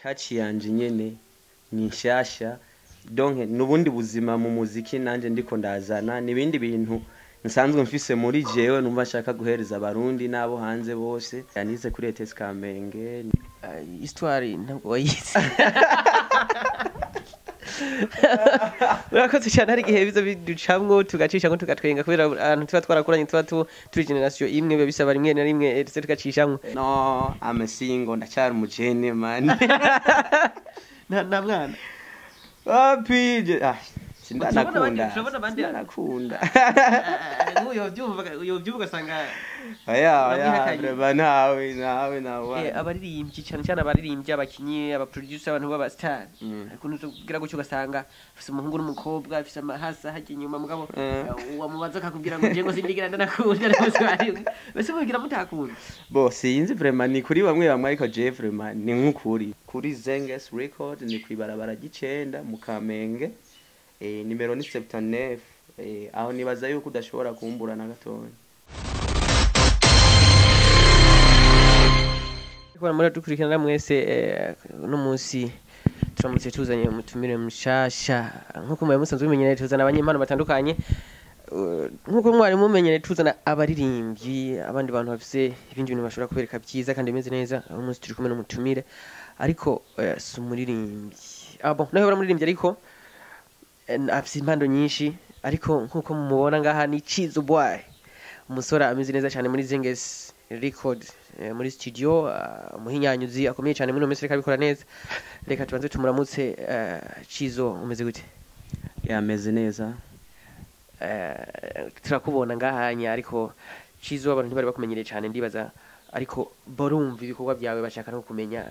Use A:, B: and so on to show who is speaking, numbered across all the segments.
A: Touch yanje nyene ni nshasha, donc nubundi buzima mu muziki nanje ndiko ndazana, nibindi bintu nsanzwe mfise muri jewe numva nshaka guhereza abarundi n'abo hanze bose. Yanize kuri ETS Kamenge.
B: Histoire ntabwo wayize. Urakoze cyane. Hari igihe biza biducamwo tugacishamwo tugatwenga kubera ahantu tuba twarakuranye, tuba turi generation imwe, biba bisaba rimwe na rimwe ndetse tugacishamwo.
A: No, I'm single, ndacyari umujene man.
B: Nta mwana?
A: Wapi ah, sindanakunda.
B: Turabona abandi-
A: Sindanakunda.
B: Yovyumva ugasanga
A: Oya oya.
B: Uramwihakanye.
A: Vraiment ntawe nawe.
B: Abaririmbyi, cyane cyane abaririmbyi, abakinyi, abaproducer, abantu b'aba star, ariko ntuzobwira gutyo ugasanga afise umuhungu n'umukobwa, afise amahasa hajya inyuma, mugabo wamubaza akakubwira ngo nje ngo sindigera ndanakunda rwose. Bari bese mubigira mutakunda?
A: Bo sinzi vraiment, ni kuri bamwe bamwe, ariko je vraiment ni nk'ukuri kuri Zenges Record, ni kwibarabara ry'icenda mu Kamenge, nimero ni 79, aho nibaza yuko udashobora kumbura na gatoya.
B: Kubona muri dukurikirana mwese, uno munsi turamutse tuzanye umutumire mushasha. Nk'uko mwari musanzwe mumenyereye, tuzana abanyempano batandukanye. Nk'uko mwari mumenyereye, tuzana abaririmbyi, abandi bantu bafise ibindi bintu bashobora kubereka byiza kandi bimeze neza. Uno munsi turi kumwe n'umutumire, ariko si umuririmbyi. Ah bon, nawe baramuririmbyi, ariko afise impano nyinshi. Ariko nk'uko mumubona ngaha ni Cizo Boy, umusore ameze neza cyane muri Zenges Record, muri studio, umuhinyanyuzi akomeye cyane muri ino minsi, reka abikora neza. Reka tubanze tumuramutse. Cizo, umeze gute?
A: Yameze neza.
B: Turakubona ngahanya, ariko Cizo abantu ntibari bakumenyereye cyane ndibaza, ariko barumva ibikorwa byawe, bashaka no kumenya.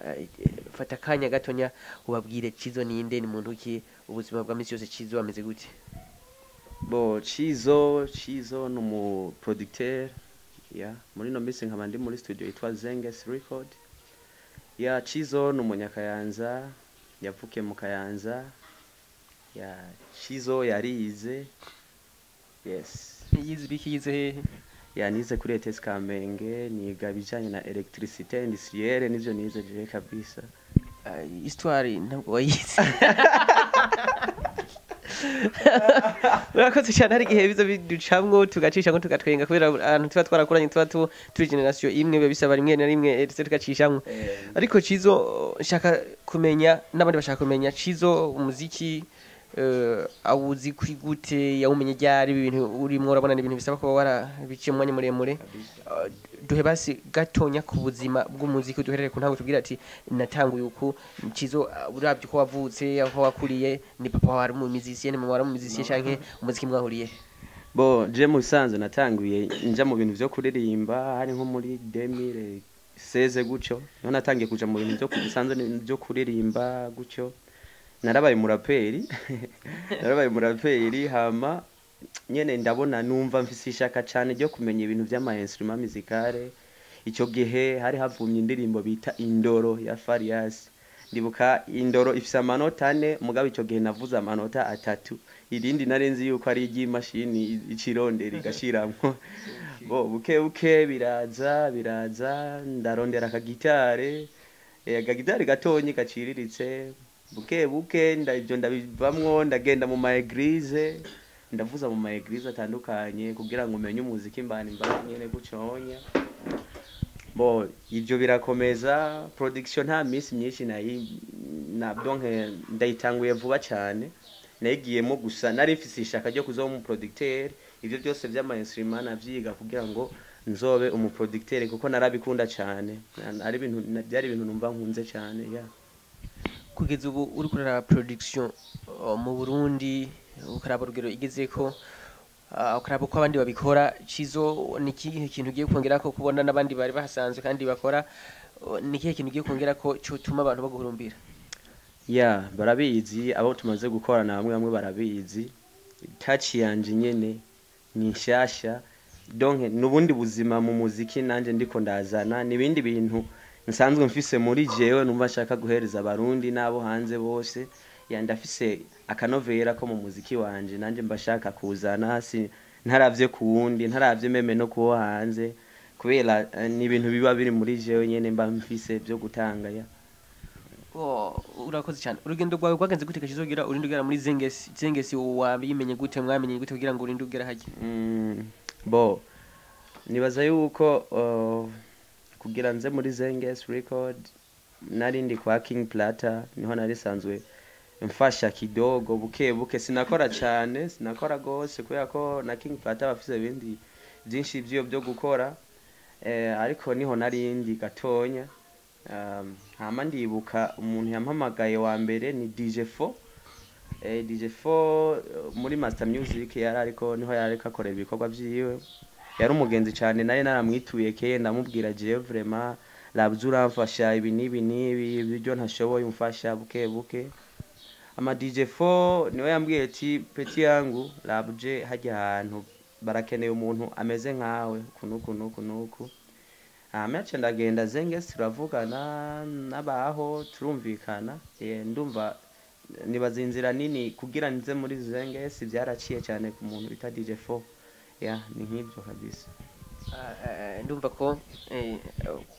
B: Fata akanya gatonya ubabwire Cizo ninde, ni muntu ki, ubuzima bwa misi yose Cizo ameze gute?
A: Bo Cizo ni umu producteur ya muri no minsi, nkaba ndi muri studio yitwa Zenges Record. Ya Cizo ni umunyakayanza, yavukiye mu Kayanza. Ya Cizo yarize, yes.
B: Yize ibiki? Yize hehe?
A: Ya nize kuri ETS Kamenge, niga ibijanye na électricité industrielle, nivyo nize je kabisa.
B: Histoire ntabwo wayize. Urakoze cyane. Hari igihe biza biducamwo tugacishamwo tugatwenga kubera ahantu tuba twarakuranye, tuba turi generation imwe, biba bisaba rimwe na rimwe ndetse tugacishamwo. Ariko Cizo, nshaka kumenya n'abandi bashaka kumenya, Cizo umuziki awuzi kuri gute? Yawumenye ryari? Ibi bintu urimwo urabona ni ibintu bisaba kuba warabiciye umwanya muremure. Duhe basi gatonya ku buzima bw'umuziki, duherere ku ntango, tubwire ati natanguye uku. Cizo, uravye uko wavutse, aho wakuriye, ni papa wawe ari mu musicien, ni mama wari mu musicien, canke umuziki mwahuriye?
A: Bo je mu bisanzwe natanguye nja mu bintu vyo kuririmba hari nko muri 2016 gutyo, niho natangiye kuja mu bintu vyo bisanzwe vyo kuririmba gutyo. Narabaye umuraperi, hama nyene ndabona numva mfise ishaka cane ryo kumenya ibintu vy'ama instrument musicale. Ico gihe hari havumye indirimbo bita Indoro ya Farias. Ndibuka Indoro ifise amanota ane, mugabo ico gihe navuze amanota atatu, irindi narenzi yuko ari iry'imashini icirondera igashiramwo. Bo buke buke biraza biraza, ndarondera akagitare, akagitare gatonyi gaciriritse. Buke buke ivyo ndabivamwo, ndagenda mu ma église, ndavuza mu ma église atandukanye kugira ngo umenye umuziki mbani mbani nyene guconya. Bo ivyo birakomeza. Production nta minsi myinshi nayi na, donc ndayitanguye vuba cyane, nayigiyemo gusa nari mfise ishaka ryo kuzoba umu producteur. Ivyo byose vy'ama instrument navyiga kugira ngo nzobe umu producteur, kuko narabikunda cyane. Ari ibintu byari ibintu numva nkunze cyane, yeah.
B: Kugeza ubu uri kurara production mu Burundi, ukaraba urugero igezeko, ukaraba uko abandi babikora, Cizo ni ikihe kintu ugiye kongera ko kubona n'abandi bari bahasanzwe kandi bakora? Ni ikihe kintu ugiye kongera ko cotuma abantu baguhurumbira?
A: Ya barabizi, abo tumaze gukorana bamwe bamwe barabizi, touch yanje nyene ni nshasha, donc nubundi buzima mu muziki nanje ndiko ndazana, nibindi bintu nsanzwe mfise muri jewe numva nshaka guhereza abarundi n'abo hanze bose. Ya ndafise akanovera ko mu muziki wanje nanje mbashaka kuzana, si ntaravye ku wundi, ntaravye même no kuwo hanze, kubera ni ibintu biba biri muri jewe nyene mba mfise byo gutanga, ya.
B: Oh, Urakoze cyane. Urugendo rwawe rwagenze gute kizogera urinde ugera muri Zengesi? Zengesi wabimenye gute, mwamenye gute kugira ngo urinde ugera hajya?
A: Bo nibaza yuko kugira nze muri Zenges Record nari ndi kwa King Plata, niho nari sanzwe mfasha kidogo buke buke, sinakora cyane, sinakora gose kubera ko na King Plata bafise ibindi byinshi byo byo gukora, ariko niho nari ndi gatonya. Hama ndibuka umuntu yampamagaye wa mbere ni DJ 4, DJ 4 muri Master Music yari ariko niho yari ariko akorera ibikorwa vyiwe, yari umugenzi cyane, naye naramwituye keye ndamubwira jewe vraiment labzu uramfasha ibi n'ibi n'ibi ibyo ntashoboye umfasha buke buke. Ama DJ 4 niwe yambwiye ati petit yangu labje hajya ahantu barakeneye umuntu ameze nkawe kunuku nuku nuku. Hama yaciye ndagenda Zenges turavugana n'abaho turumvikana, ndumva nibaza inzira nini kugira nze muri Zenges byaraciye cyane ku muntu bita DJ 4. Yeah, ni nk'ibyo kabisa.
B: Ndumva ko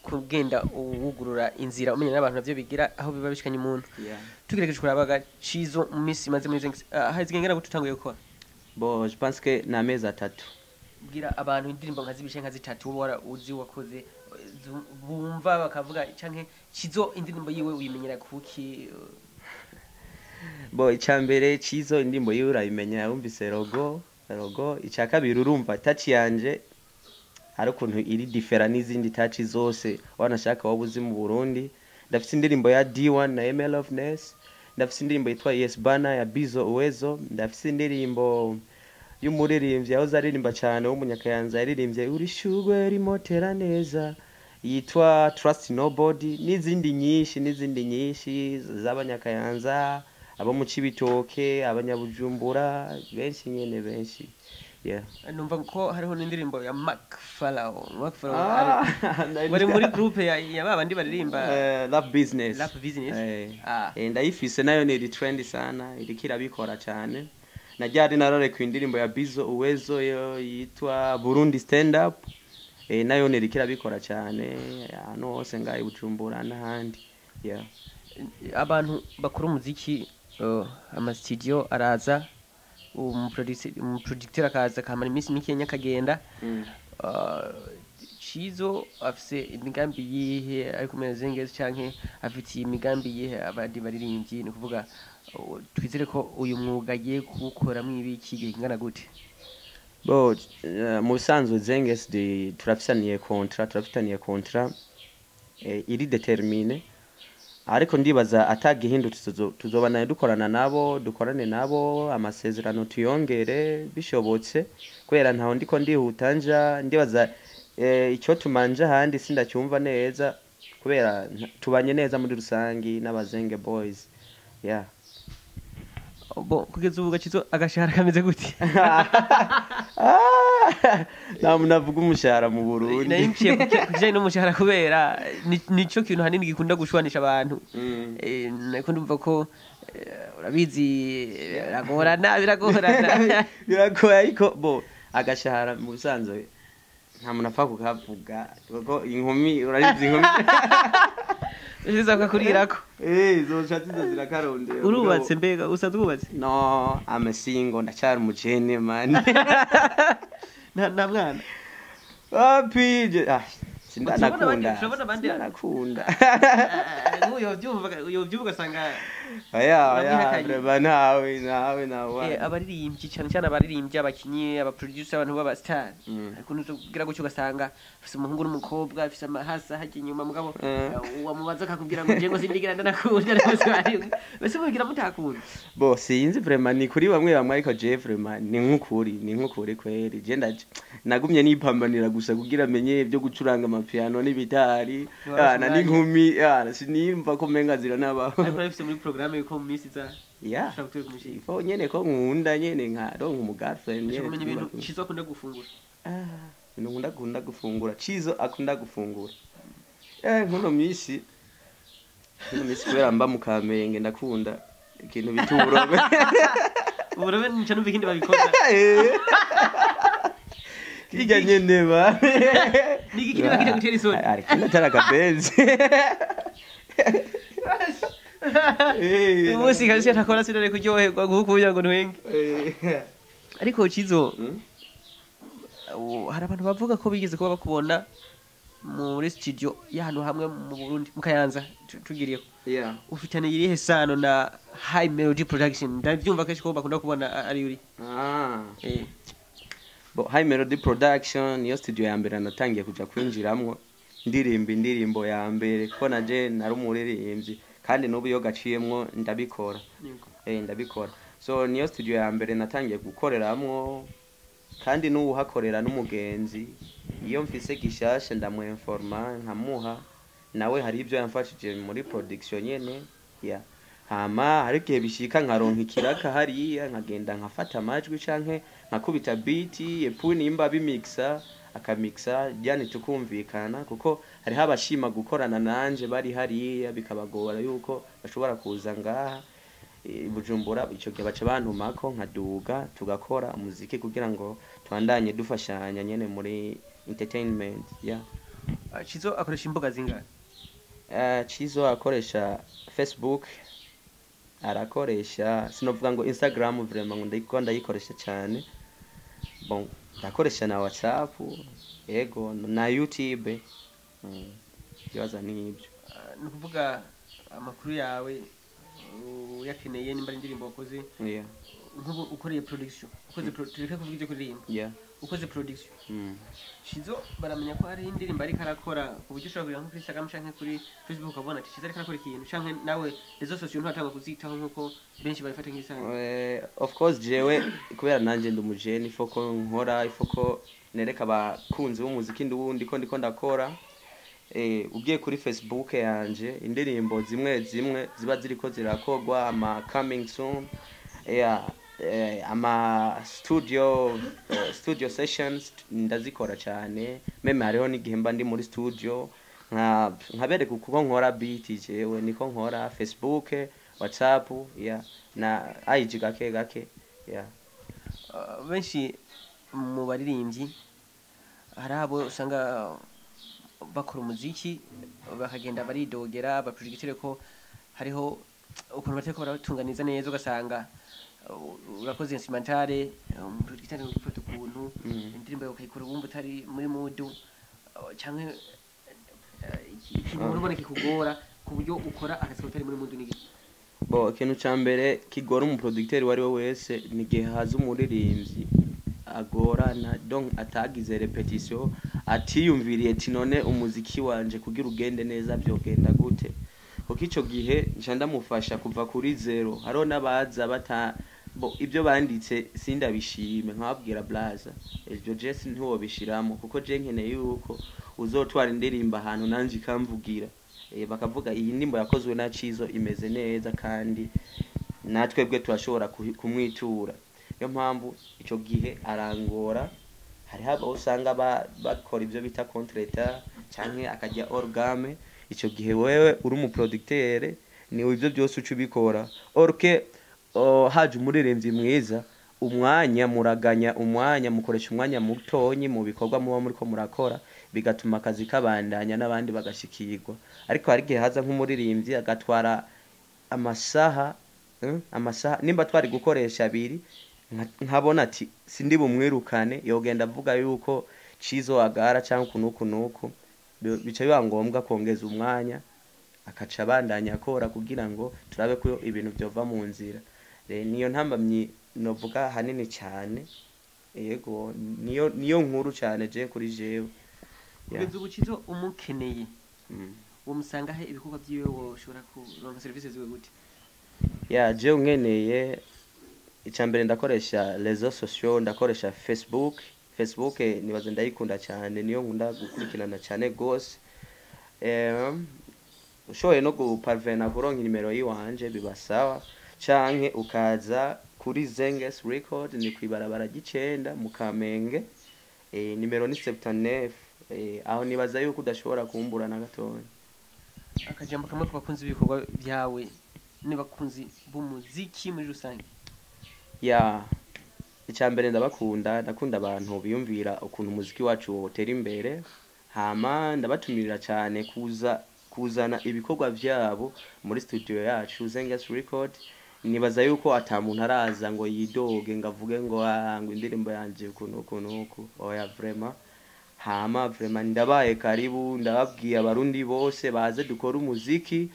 B: kugenda uwugurura inzira umenya n'abantu navyo bigira aho biba bishikanye umuntu. Tugerageje kuraba Cizo mu minsi imaze muri Zenges, hazi ngena gute utanguye gukora?
A: Bo je pense que ni amezi 3.
B: Bwira abantu indirimbo nka zibishe nka zitatu wowe uzi wakoze bumva bakavuga canke Cizo indirimbo yiwe uyimenyera kuki?
A: Bo icambere Cizo indirimbo yiwe urayimenya wumvise logo. Icya kabiri urumva touch yanje hari ukuntu iri different n'izindi touch zose wanashaka wowe uzi mu Burundi. Ndafise indirimbo ya D1 na ML of Ness, ndafise indirimbo yitwa Yes Bana ya Bizo Uwezo, ndafise indirimbo y'umuririmbyi yahoze aririmba cyane w'umunyakayanza yaririmbye uri shugwe rimotera neza yitwa Trust Nobody, n'izindi nyinshi n'izindi nyinshi z'abanyakayanza, abo mu Cibitoke, abanyabujumbura benshi nyene benshi. Yeah.
B: Numva ko hariho n'indirimbo ya Mark Farao. Mark Farao bari muri groupe ya babandi baririmba
A: Love Business.
B: Love Business.
A: Ndayifise nayo ni trend sana, iriko irabikora cyane. Najyari nararekuye indirimbo ya Bizo Uwezo yo yitwa Burundi Stand Up, nayo ni iriko irabikora cyane ahantu hose ngaye Bujumbura n'ahandi. Yeah.
B: Abantu bakora umuziki, ama studio araza, umuproducteur akaza akamara iminsi mike akagenda. Cizo afise imigambi yihe ari kumwe na Zenges canke afitiye imigambi yihe abandi baririmbyi? Ni kuvuga twizere ko uyu mwuga agiye kuwukoramwo ibiki igihe kingana gute?
A: Bo mu bisanzwe Zenges turafitaniye contrat, iri determine, ariko ndibaza atagihindutse tuzobana dukorana nabo, dukorane nabo amasezerano tuyongere bishobotse, kubera ntaho ndiko ndihuta nja ndibaza icyo tumanje handi sindacyumva neza kubera tubanye neza muri rusangi n'abazenge boys. Yeah.
B: Bo kugeza ubu Gacizo agashahara kameze gute?
A: Nta muntu avuga umushahara mu Burundi.
B: Nari nciye kujanye n'umushahara kubera nico kintu hanini gikunda gushwanisha abantu. Nako ndumva ko urabizi biragorana biragorana.
A: Biragoye ariko bo agashahara mu busanzwe nta muntu apfa kukavuga kuko inkumi urabizi inkumi
B: ziza kukurirako.
A: Izo nshatsi zo zirakarondera.
B: Urubatse mbega usanzwe wubatse?
A: No, I'm a single, ndacyari umujene man.
B: Nta mwana?
A: Wapi? Sindanakunda. Sindanakunda.
B: Uyo byumva ugasanga
A: Oya, breba nawe.
B: Abaririmbyi cyane cyane abaririmbyi, abakinyi, aba producer, abantu baba star. Ariko nuzogira gutyo ugasanga afise umuhungu n'umukobwa, afise amahasa hajya inyuma mugabo wamubaza akakubwira ngo je ngo sindigira ndanakunda rwose bari. Bese mugira mutakunda.
A: Bo sinzi vraiment ni kuri bamwe bamwe ariko je vraiment ni nk'ukuri kweri. Je nagumye nipambanira gusa kugira menye ibyo gucuranga amapiano n'ibitari, na n'inkumi, sinimva ko menga zira nabaho.
B: Ariko afise muri programme yuko mu minsi iza.
A: Yeah. Ifo nyene ko nkunda nyene nka ronka umu girlfriend nyene.
B: Kumenya ibintu Cizo akunda gufungura.
A: Ibintu nkunda gufungura. Cizo akunda gufungura. Nkuno minsi kubera mba mu Kamenge ndakunda ikintu bita uburobe.
B: Uburobe nico numva ikindi babikoza.
A: Kirya nyene ba.
B: Niki kindi bakita gutera isoni.
A: Ariko natara kabenzi.
B: Uyu munsi kabisa ntakora, sinari kuryoherwa kuko kugira ngo ntwenge. Ariko Cizo, hari abantu bavuga ko bigeze kuba bakubona muri studio y'ahantu hamwe mu Burundi, mu Kayanza, tugiriyeho. Ufitanye irihe sano na High Melody Production? Ndavyumva kenshi ko bakunda kubona ari uri.
A: Bo, High Melody Production niyo studio ya mbere natangiye kuja kwinjiramwo ndirimba indirimbo ya mbere, kuko naje nari umuririmbyi, kandi n'ubu iyo gaciyemwo ndabikora. Ndabikora. So niyo studio ya mbere natangiye gukoreramwo, kandi n'ubu hakorera n'umugenzi. Iyo mfise gishasha ndamwinforma, nkamuha, nawe hari ibyo yamfashije muri production nyene. Yeah. Hama hari igihe bishika nkaronka ikiraka hariya, nkagenda nkafata amajwi canke nkakubita beat, epu nimba bimixa akamixa, yani tukumvikana, kuko hariho abashima gukorana nanje bari hariya, bikabagora yuko bashobora kuza ngaha Bujumbura. Ico gihe baca bantumako nkaduga, tugakora umuziki kugira ngo tubandanye dufashanya nyene muri entertainment, yeah.
B: Cizo akoresha imbuga zingahe?
A: Cizo akoresha Facebook, arakoresha, sinovuga ngo Instagram vraiment ngo ndayiko ndayikoresha cyane. Bon, ndakoresha na WhatsApp, yego, na YouTube. Ibibazo ni ibyo.
B: Ni ukuvuga amakuru yawe uyakeneye, nimba ari indirimbo wakoze, nk'ubu ukoreye production, ukoze tureke kuvuga ibyo kuririmba, ukoze production, Cizo baramenya ko hari indirimbo ariko arakora, ku buryo ushobora kugira nko kuri Instagram canke kuri Facebook ukabona ati Cizo ariko arakora ikintu, canke nawe réseaux sociaux nturatanga kuzitaho nkuko benshi babifata nk'ibisanzwe?
A: Of course, jewe kubera nanje ndi umujene, ifo ko nkora, ifo ko nereka abakunzi b'umuziki nduwundi ko ndiko ndakora. Ugiye kuri Facebook yanje, indirimbo zimwe zimwe ziba ziriko zirakogwa, ama coming soon, yeah, ama studio sessions ndazikora cyane. Même hariho n'igihe mba ndi muri studio nkabereka uko nkora beat. Jewe niko nkora Facebook, WhatsApp, yeah, na IG gake gake, yeah.
B: Benshi mu baririmbyi hari abo usanga bakora umuziki bakagenda baridogera abaproducteur ko hariho ukuntu batariko baratunganiza neza, ugasanga urakoze instrumentale, umuproducteur gufata ukuntu indirimbo yawe ukayikora wumva utari muri mood, canke ikintu ubona kikugora ku buryo ukora akazi utari muri mood n'igiki?
A: Bo, ikintu ca mbere kigora umuproducteur uwo ari we wese ni igihe haza umuririmbyi agorana, donc atagize répétition, atiyumviriye ati none umuziki wanje kugira ugende neza vyogenda gute? Kuko ico gihe nca ndamufasha kuva kuri zéro. Hariho n'abaza bata bo ibyo banditse sindabishime, nkababwira: "Blaza, ivyo je ntiwobishiramo, kuko je nkeneye yuko uzotwara indirimbo ahantu nanje ikamvugira." Bakavuga iyi ndirimbo yakozwe na Cizo imeze neza, kandi natwebwe turashobora kumwitura. Niyo mpamvu ico gihe arangora. Hariho abo usanga bakora ibyo bita contretemps canke akajya orgame. Ico gihe wewe uri umuproducteur, ni ibyo byose uca ubikora. Orke haje umuririmbyi mwiza, umwanya muraganya umwanya, mukoresha umwanya mutonyi mu bikorwa muba muriko murakora, bigatuma akazi kabandanya n'abandi bagashikirwa. Ariko hari igihe haza nk'umuririmbyi agatwara amasaha, amasaha nimba twari gukoresha abiri, nkabona ati sindi bumwirukane, yogenda avuga yuko Cizo agara cyangwa uku nuku nuku. Bica biba ngombwa kongeza umwanya, akaca abandanya akora kugira ngo turabe ko ibintu byova mu nzira. Niyo ntambamyi novuga hanini cyane. Yego, niyo nkuru cyane je kuri jewe. Yeah.
B: Kugeza ubu Cizo umukeneye, umusanga he? Ibikorwa byiwe woshobora kuronka serivisi ziwe gute?
A: Ya, je unkeneye, icya mbere ndakoresha réseaux sociaux, ndakoresha Facebook. Facebook nibaza ndayikunda cyane, niyo nkunda gukurikirana cyane gose. Ushoboye no guparvena kuronka inimero yiwanje biba sawa, canke ukaza kuri Zenges Record, ni kwibarabara ry'icenda mu Kamenge, nimero ni 79. Aho nibaza yuko udashobora kumbura na gatoya.
B: Akajambo kamwe ku bakunzi b'ibikorwa byawe n'abakunzi b'umuziki muri rusange.
A: Ya, icya mbere ndabakunda, ndakunda abantu biyumvira ukuntu umuziki wacu wotera imbere. Hama ndabatumirira cyane kuza. kuzana ibikorwa vyabo muri studio yacu Zenges Record. Nibaza yuko ata muntu araza ngo yidoge ngo avuge ngo "Ah, ngo indirimbo yanje uku nuku nuku." Oya, vraiment. Hama vraiment ndabaye karibu, ndababwiye Abarundi bose baze dukore umuziki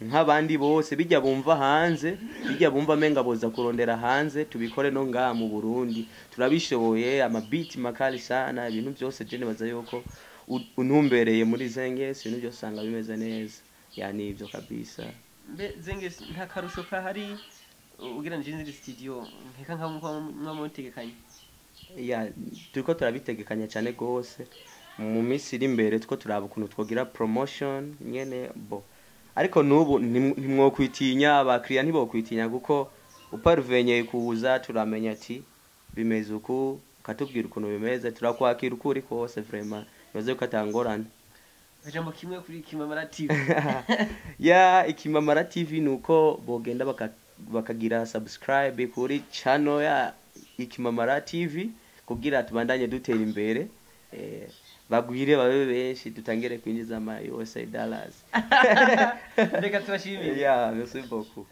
A: nk'abandi bose, bijya bumva hanze, bijya bumva menga boza kurondera hanze, tubikore no ngaha mu Burundi. Turabishoboye, amabiti makali sana, ibintu byose. Je nibaza yuko untumbereye muri Zenges, ibintu byose usanga bimeze neza. Yani ibyo kabisa.
B: Mbe Zenges, nta karusho kahari ugereranije n'izindi studio nkeka nka mwamutegekanye?
A: Ya, turiko turabitegekanya cyane gose. Mu minsi iri imbere two turaba ukuntu twogira promotion nyene bo, ariko n'ubu ntimwokwitinya, abakiriya ntibokwitinya, kuko uparuvenye kuza turamenya ati bimeze uku, ukatubwira ukuntu bimeze, turakwakira uko uri kose. Vraiment nibaze yuko atangorane.
B: Ijambo kimwe kuri Kimamara TV.
A: Ya, Ikimamara TV ni uko bogenda bakagira subscribe kuri channel ya Ikimamara TV kugira tubandanye dutera imbere, bagwire babe benshi, dutangire kwinjiza ama USA dollars.
B: Reka tubashimire.
A: Ya, merci beaucoup.